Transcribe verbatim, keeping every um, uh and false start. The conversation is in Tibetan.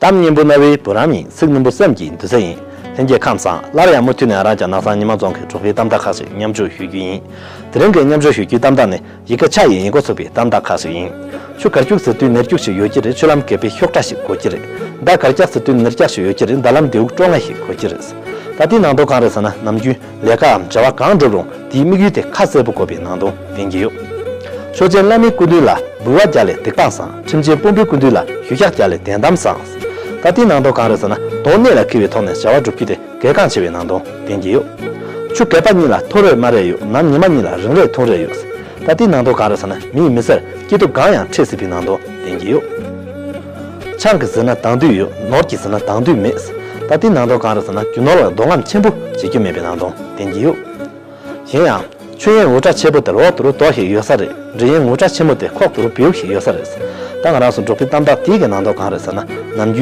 གཏམ་སྙན་པོ་རྣ་བའི་བུ་རམ་ཡིན། ཚིག་སྙན་པོ་སེམས་ཀྱི་འདུན་ས་ཡིན། ལྷན་རྒྱས་ཁམས་བཟང་། སླར་ཡང་མུ་མཐུད་ནས་ང་རང་ཅག་ནགས་ཚང་ཉི་མ་རྫོང་གི་འབྲོག་པའི་གཏམ་བརྡ་ཁག་ཅིག་མཉམ་སྤྱོད་ཞུ་རྒྱུ་ཡིན། དེ་རིང་གི་མཉམ་སྤྱོད་ཞུ་རྒྱུའི་གཏམ་བརྡ་ནི། ཡི་གེ་ཆ་ཡི་ཡི་མགོ་ཚུགས་པའི་གཏམ་བརྡ་ཁག་ཅིག་ཡིན། ཆུ་དཀར་རྒྱུག་ཟེར་དུས་ནེར་རྒྱུག་ཞིག་ཡོད་ཀྱི་རེད། ཆུ་ལམ་གད་པའི་ཤོག་ཁྲ་ཞིག་གོ་གི་རེད། མདའ་དཀར་རྒྱག་ཟེར་དུས་ནེར་རྒྱག་ཞིག་ཡོད་ཀྱི་རེད། མདའ་ལམ་མདེའུ་སྤྲོ་ང་ཞིག་གོ་གི་རེད། ད་དེའི་ནང་དོན་གང་རེད་ཟེར་ན། ནམ་རྒྱུན་ལས་ཀའམ་བྱ་བ་གང་སྒྲུབ་རུང་དེའི་དམིགས་ཡུལ་དེ་ཁ་གསལ་པོ་དགོས་པའི་ནང་དོན་བསྟན་གྱི་ཡོད། ཆོས་ཅན་བླ་མའི་སྐུ་མདུན་ལ་འབུལ་བ་རྒྱག་ལས་སྡིག་སྤང་བསང་། ཁྲིམས་ཅན་དཔོན་པོའི་སྐུ་མདུན་ལ་ཞུ་ཞག་རྒྱག་ལས་བདེན་གཏམ་བསང་། ད་དེའི་ནང་དོན་གང་རེད་ཟེར་ན། དོན་གནད་ལ་འཁེལ་བའི་ཐོག་ནས་བྱ་བ་སྒྲུབ་རྒྱུ་དེ་གལ་འགངས་ཆེ་བའི་ནང་དོན་བསྟན་གྱི་ཡོད། ཆུ་གད་པ་གཉིས་ལ་ཐོ་རེ་རྨ་རེ་ཡོད། ནམ་ཉི་མ་གཉིས་ལ་རིང་རེ་ཐུང་རེ་ཡོད། ད་དེའི་ནང་དོན་གང་རེད་ཟེར་ན། མིས་མི་ཚེར་སྐྱིད་སྡུག་གང་ཡང་འཕྲད་སྲིད་པའི་ནང་དོན་བསྟན་གྱི་ཡོད། ཆང་གིས་ཟིན་ན་དྭངས་དུས་ཡོད། ནོར་གྱིས་ཟིན་ན་དྭངས་དུས་མེད། ད་དེའི་ནང་དོན་གང་རེད་ཟེར་ན། རྒྱུ་ནོར་ལ་འདོད་རྔམ་ཆེན་པོ་བྱེད་རྒྱུ་མེད་པའི་ནང་དོན་བསྟན་གྱི་ཡོད། གཞན་ཡང་། མཆོད་ཡོན་ངོ་སྤྲོད་ཆེན་པོ་དེ་ལོག་ཏུ་རུ་རྡོ་ཞིག་ཡོད་ས་རེད། འབྲི་ཡོན་ངོ་སྤྲོད་ཆེན་མོ་དེ་ཁོག་ཏུ་རུ་བེའུ་ཞིག་ཡོད་ས་རེད། ད་ང་རང་ཚོ་འབྲོག་པའི་གཏམ་བརྡ་དེའི་གི་ནང་དོན་གང་རེད་ཟེར་ན། ནམ་རྒྱུན་